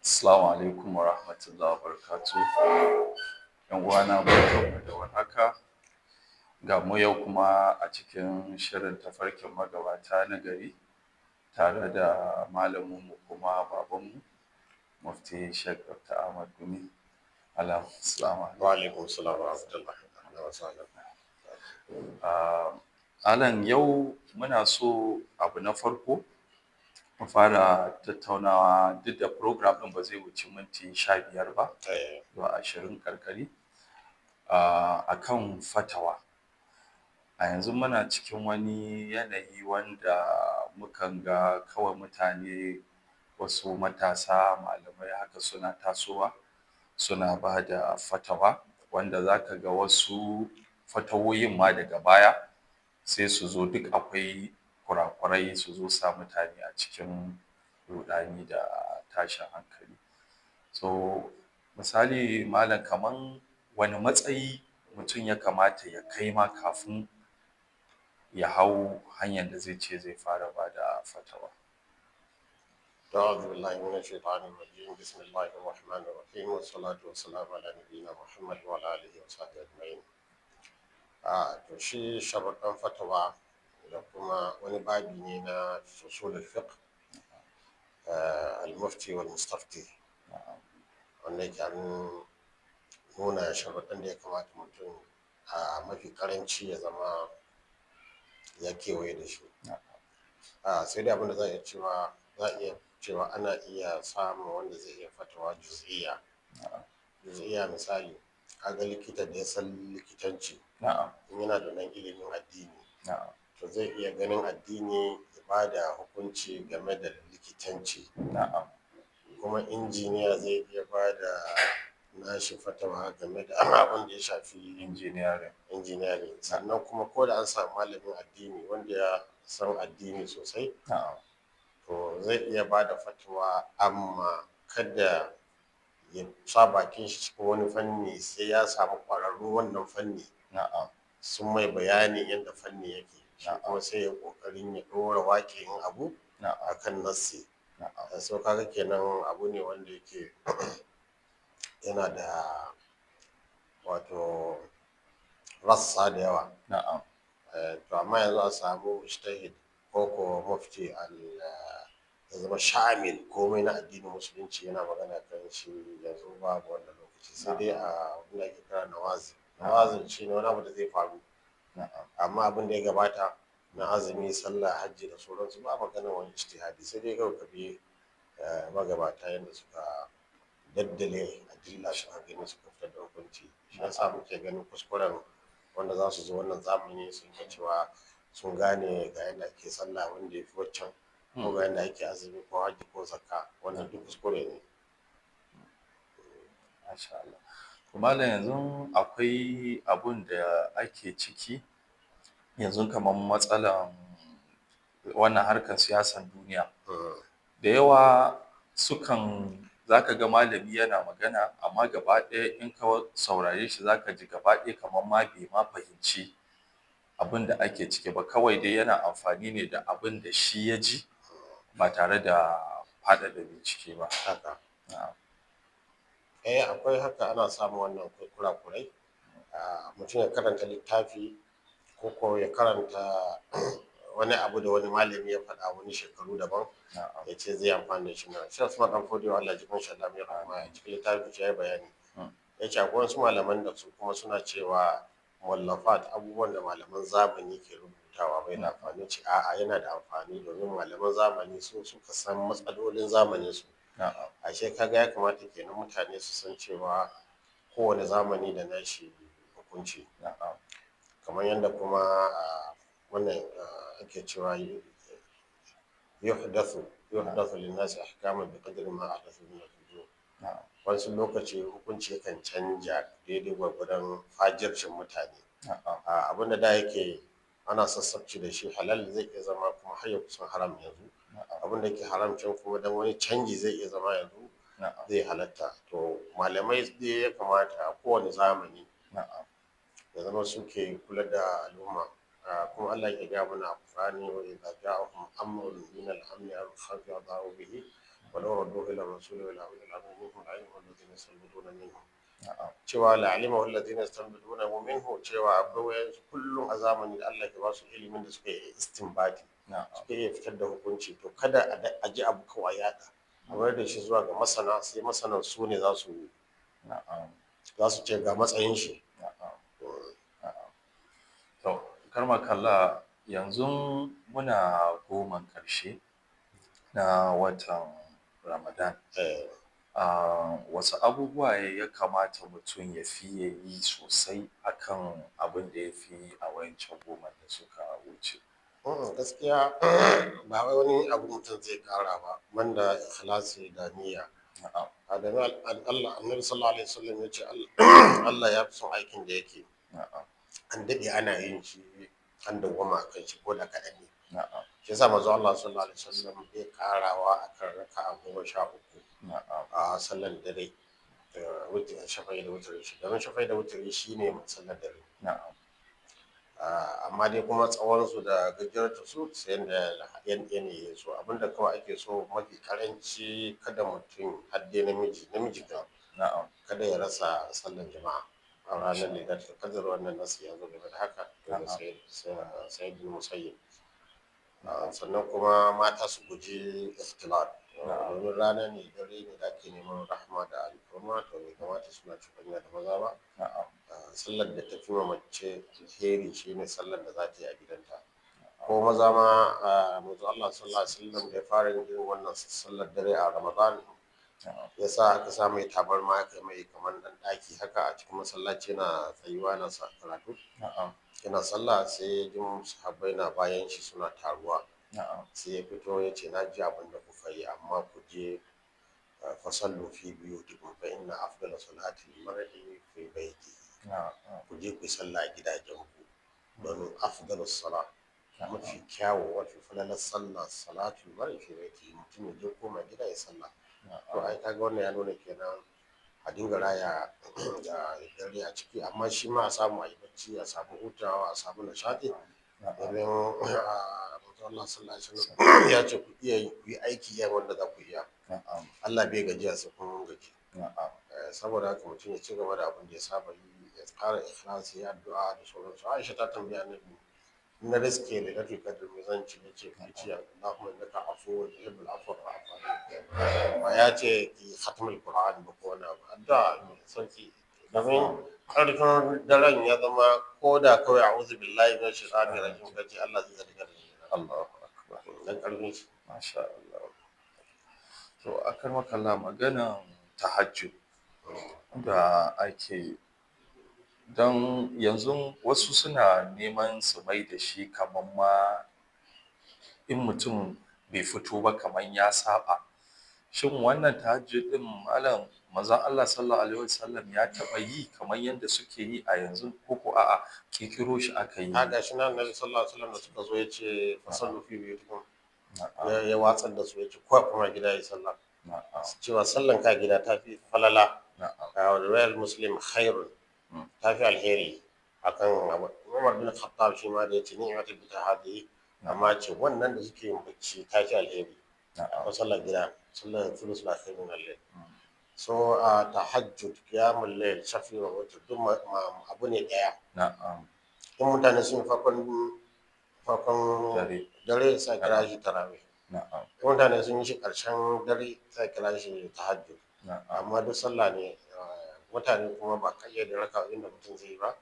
Assalamu alaikum wa rahmatullahi wa barakatuh. ‘Yan uwana, barkanmu da warhaka. Ga mu yau kuma a cikin shirin Tafarkin Magabata na Gari tare da malaminmu kuma babanmu, Mufti Sheikh Dr. Ahmad Gumi. Malam, assalamu alaikum. Wa alaikum salam wa rahmatullahi wa barakatuh. Malam, yau muna so abu na farko mu fara tattaunawa, duk da program ɗin ba zai wuci minti 15 ba zuwa 20 ƙarƙari, a kan fatawa. A yanzu muna cikin wani yanayi wanda mukan ga kawai mutane, wasu matasa malamai haka, suna tasowa suna ba da fatawa, wanda za ka ga wasu fatawoyin ma daga baya sai su zo duk akwai kurakurai, su zo sa mutane a cikin ruɗani da tashin hankali. So misali, malam, kaman wane matsayi mutum ya kamata ya kai ma kafin ya hau hanyar da zai ce zai fara ba da fatawa? أعوذ بالله من الشيطان الرجيم، بسم الله الرحمن الرحيم، والصلاة والسلام على نبينا محمد وعلى آله وصحبه أجمعين. To, shi sharuɗan fatawa da kuma wani babi ne na usul fiqh, al-mufti wal mustafti, wanda yake an nuna sharuɗan da ya kamata mutum a mafi karanci ya zama ya kewaye da shi. Sai dai abin da za a iya cewa ana iya samun wanda zai iya fatawa juz'iyya. Juz'iyya, misali, kaga likita da ya san likitanci, in yana da nan ilimin addini, to zai iya ganin addini ya ba da hukunci game da likitanci. Kuma injiniya zai iya ba da nashi fatawa game da abin da ya shafi engineering. Engineering. Sannan kuma ko da an samu malamin addini wanda ya san addini sosai, to zai iya ba da fatawa, amma kada ya sa bakin shi cikin wani fanni sai ya samu ƙwararru wannan fanni sun mai bayani yadda fanni yake, shi kuma sai ya ƙoƙarin ya ɗora waƙi'in abu akan nassi. So kaga kenan abu ne wanda yake yana da wato rassa da yawa. To, amma yanzu a samu mujtahid ko ko mufti al ya zama shamil, komai na addinin Musulunci yana magana kan shi, yanzu babu wannan lokaci, sai dai a abin da ake kira nawazil. Nawazil shine wani abu da zai faru, amma abin da ya gabata na azumi, sallah, hajji da sauransu, ba maganar wani ijtihadi, sai dai kawai ka bi magabata yadda suka daddale adilla, suka gani, suka fitar da hukunci. Shi yasa muke ganin kuskuren wanda za su zo wannan zamani sun ga cewa sun gane ga yadda ake sallah wanda ya fi waccan, ko ga yadda ake azumi ko hajji ko zakka. Wannan duk kuskure ne. Masha Allah. To malam, yanzu akwai abun da ake ciki yanzu, kamar matsalan wannan harkar siyasan duniya. Da yawa sukan, za ka ga malami yana magana, amma gaba ɗaya in ka saurare shi, za ka ji gaba ɗaya kamar ma bai ma fahimci abin da ake ciki ba, kawai dai yana amfani ne da abin da shi ya ji ba tare da faɗaɗa bincike ba. Haka. Eh, akwai haka, ana samun wannan kurakurai. Mutum ya karanta littafi ko ya karanta wani abu da wani malami ya faɗa wani shekaru daban, ya ce zai amfani da shi. Na shi Usman Dan Fodiyo, Allah ji kanshi, Allah mai rahama, a cikin littafin shi ya yi bayani, ya ce akwai wasu malaman da su kuma suna cewa muwallafat, abubuwan da malaman zamani ke rubutawa, bai da amfani. Ce a'a, yana da amfani, domin malaman zamani su suka san matsalolin zamanin su. Ashe kaga ya kamata kenan mutane su san cewa kowane zamani da nashi hukunci. Kamar yadda kuma wannan ake cewa yuhdathu linnasi ahkamun bi qadri ma ahdathu min al-fujur. Wasu lokaci hukunci yakan canja daidai gwargwadon fajircin mutane. Abin da da yake ana sassabci da shi halal, zai iya zama kuma har ya kusan haram yanzu. Abin da yake haram can kuma, dan wani canji, zai iya zama yanzu zai halatta. To, malamai dai ya kamata a kowane zamani ya zama suke kula da al'umma. Kuma Allah ke gaya mana a Qur'ani: wa idza ja'ahum amrun min al-amni aw al-khawfi adha'u bihi. Walau radduhu ila rasuli wa ila ulil amri minhum la'alimahu alladhina yastanbituna minhum. Cewa la'alimahu alladhina yastanbituna minhu, cewa akwai wayansu kullum a zamani da Allah ke ba su ilimin da suka yi istinbati, suka iya fitar da hukunci. To kada a ji abu kawai yaɗa, a mayar da shi zuwa ga masana, sai masanan su ne za su ce ga matsayin shi. To karmakalla, yanzu muna 10 ƙarshe na watan Ramadan. Wasu abubuwa ya kamata mutum ya fiye yi sosai akan abin da ya fi yi a wancan 10 da suka wuce? Gaskiya ba wai wani abu mutum zai ƙara ba banda ikhlasi da niyya. Domin Allah, Annabi sallallahu alaihi wasallam ya ce Allah ya fi son aikin da yake. An daɗe ana yin shi, an dawwama a kan shi ko da kaɗan ne. Shi yasa manzo Allah sallallahu alaihi wasallam bai ƙarawa akan raka'a 13 a sallar dare, shafa'i da wuturi shi. Domin shafa'i da wuturi shi ne sallar dare. Amma dai kuma tsawon su da gajarta su sai da yanayi ya so. Abinda kawai ake so mafi karanci, kada mutum har dai namiji kan kada ya rasa sallar jama'a a ranar Lailatul Qadr. Wannan nasi ya zo game da haka daga Sayyidul Musayyib. Sannan kuma mata su guji ikhtilat, domin rana ne, dare ne da ake neman rahma da alfarma, to bai kamata suna cuɗanya da maza ba. Sallar da ta fi ma mace alheri shine sallar da za ta yi a gidanta. Ko maza ma, manzo Allah sallallahu alaihi wasallam da ya fara yin irin wannan sallar dare a Ramadan, ya sa aka sa mai tabarma, aka mai kamar ɗan ɗaki haka a cikin masallaci, yana tsayuwa yana karatu. Yana sallah, sai ya ji sahabbai na bayan shi suna taruwa. Sai ya fito ya ce, na ji abin da kuka yi, amma ku je fasallu fi buyutikum fa inna afdala salati al-mar'i fi baitihi. Ku je ku yi sallah a gidajenku, domin afdalus sala, mafi kyawu, mafi falalar sallah, salatul mar'i fi baitihi, mutum ya je koma gida ya sallah. To ai kaga wannan ya nuna kenan a dinga raya da dare a ciki, amma shi ma a samu a yi bacci, a samu hutawa, a samu nishaɗi. Domin manzo Allah sallallahu alaihi wasallam ya ce ku iya ku yi aiki iya wanda za ku iya. Allah bai gajiya sai kun gaji. Saboda haka mutum ya ci gaba da abin da ya saba yi, ya ƙara ikhlasi, ya addu'a da sauransu. Aisha ta tambaya Annabi, na riske Lailatul Qadr me zan ci? Yace ki ci Allahumma innaka afuwwun tuhibbul afwa fa'fu anni. Ba ya ce ki khatmul Qur'an ba ko wani abu, addu'a mai sauki, domin ƙarfin daren ya zama ko da kawai a'udhu billahi minash shaitanir rajim kace, Allah zai tsare ka da shi. Allahu akbar. Dan ƙarfin shi. Masha Allah. To akarmakallah, maganan tahajjud da ake, don yanzu wasu suna neman su mai da shi kaman ma in mutum bai fito ba kaman ya saɓa. Shin wannan tahajjud ɗin, malam, manzon Allah sallallahu alaihi wasallam ya taɓa yi kamar yadda suke yi a yanzu, ko ko a'a, ƙirƙiro shi aka yi? A gashi nan Annabi sallallahu alaihi wasallam da suka zo ya ce fasallu fi buyutikum, ya watsar da su, ya ce kowa kuma gida ya sallah. Cewa sallan ka gida ta fi falala. Riwayar Muslim, khairun, ta fi alheri akan abu. Umar bin Khattab shi ma da ya ce ni'matul bid'a hadihi, amma ce wannan da suke yin bacci ta fi alheri ko sallar gida, sallar thuluthul akhir min al-layl. So a tahajjud, qiyamul layl, shafi wa witr, duk abu ne daya. In mutane sun farkon dare, dare, sai kira shi tarawih. In mutane sun yi shi karshen dare, sai kira shi tahajjud. Amma duk sallah ne. Mutane kuma ba kayyade raka inda mutum zai yi ba.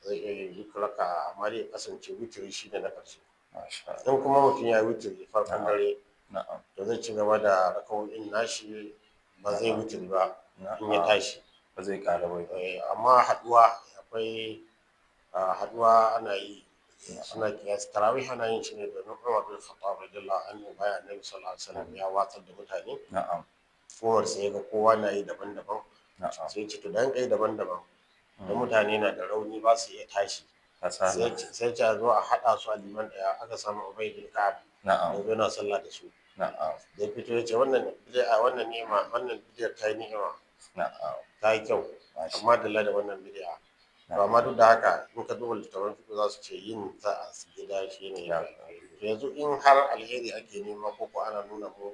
Zai iya yin duk raka, amma dai ya kasance witiri shine na karshe. In kuma mutum ya yi witiri farkon dare, to zai ci gaba da raka'o'in nashi, ba zai witiri ba in ya tashi. Ba zai ƙara ba. Amma haɗuwa akwai, haɗuwa ana yi, suna kiyas tarawih ana yin shi ne domin Umar bin Khattab radiyallahu anhu, bayan Annabi sallallahu alaihi wasallam ya watsar da mutane, Umar sai ya ga kowa na yi daban-daban. Sai ce to dan kai daban-daban don mutane na da rauni, ba su iya tashi. Kasala. Sai ce a zo a haɗa su a liman ɗaya. Aka samu Ubay bin Ka'ab ya zo yana sallah da su. Da ya fito ya ce wannan bid'a, wannan ni'ima, wannan bid'ar ta yi ni'ima, ta yi kyau. Amma dalla da wannan bid'a. To amma duk da haka, in ka duba littattafan fiqh, za su ce yin ta a gida shi ne ya fi. Yanzu in har alheri ake nema, ko ko ana nuna mu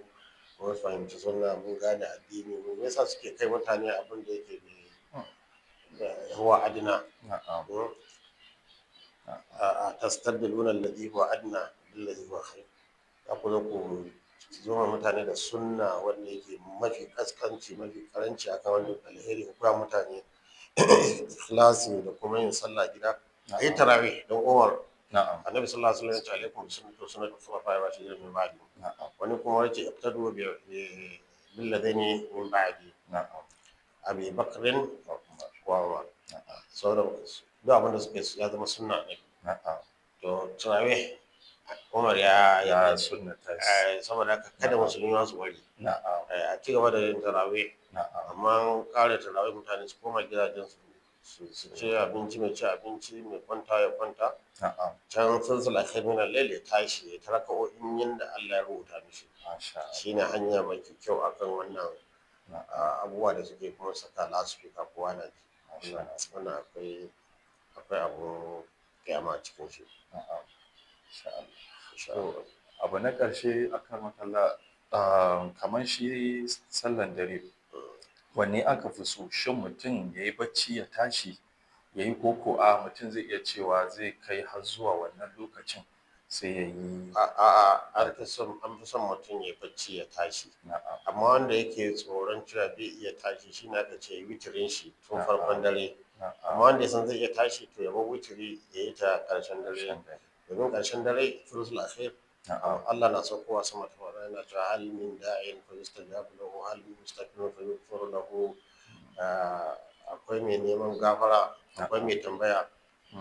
Mun fahimci sunna, mun gane addini, me yasa suke kai mutane abin da yake huwa adna? A tastabdiluna alladhi huwa adna billadhi huwa khair. Za ku zo ku zo ma mutane da sunna wanda yake mafi kaskanci, mafi karanci akan wanda alheri. Ku koya mutane ikhlasi da kuma yin sallah gida, a yi tarawih don Umar. Annabi sallallahu alaihi wasallam ya ce alaikum sunnatu wa sunnatu khulafa'ir rashidin min ba'di. Wani kuma yace iqtadu bi billadaini min ba'di, Abi Bakrin wa Umar. Sauran duk abin da suke ya zama sunna ne. To tarawih Umar ya sunnata, saboda haka kada musulmi ma su bari. A ci gaba da yin tarawih. Amma kare tarawih, mutane su koma gidajen su, su ci abinci, mai ci abinci, mai kwanta ya kwanta. Can sulsul akhir min al-layl ya tashi ya taraka raka'o'in yanda Allah ya rubuta mishi. Shine hanya mafi kyau akan wannan abubuwa da suke kuma saka loudspeaker kowa na ji. Wannan akwai abu kyama a cikin shi. Abu na ƙarshe, akan makalla, kamar shi sallan dare, wanne aka fi so? Shin mutum ya yi bacci ya tashi ya yi, koko a mutum zai iya cewa zai kai har zuwa wannan lokacin sai ya yi? A'a, an fi son mutum ya bacci ya tashi. Amma wanda yake tsoron cewa bai iya tashi, shi ne aka ce witirin shi tun farkon dare. Amma wanda ya san zai iya tashi, to ya bar witiri ya yi ta ƙarshen dare, domin ƙarshen dare thuluthul akhir, Allah na saukowa sama ta faɗa yana cewa hal min da'in fa yustajabu lahu, hal min mustaghfirin fa yughfaru lahu. Akwai mai neman gafara, akwai mai tambaya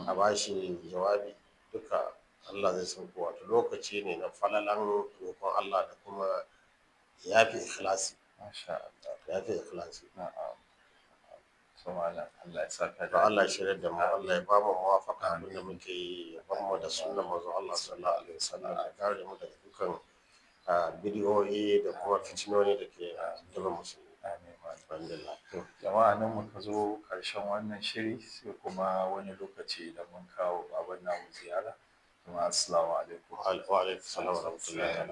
a bashi jawabi, duka Allah zai sauko. Wato lokaci ne na falalan roƙon Allah da kuma yafi ikhlasi. Masha Allah. Yafi ikhlasi. Na'am. So malam, Allah ya saka da Allah ya shirya da mu, Allah ya ba mu muwafaka abin da muke yi, ya ba mu da sunnan manzo Allah sallallahu alaihi wasallam, ya kare mu daga dukkan bidiyoyi da kuma fitinoni da ke addabar musulmi. Amin. Alhamdulillah. To jama'a, nan muka zo ƙarshen wannan shiri, sai kuma wani lokaci idan mun kawo baban namu ziyara. Kuma assalamu alaikum. Wa alaikum salam wa rahmatullahi.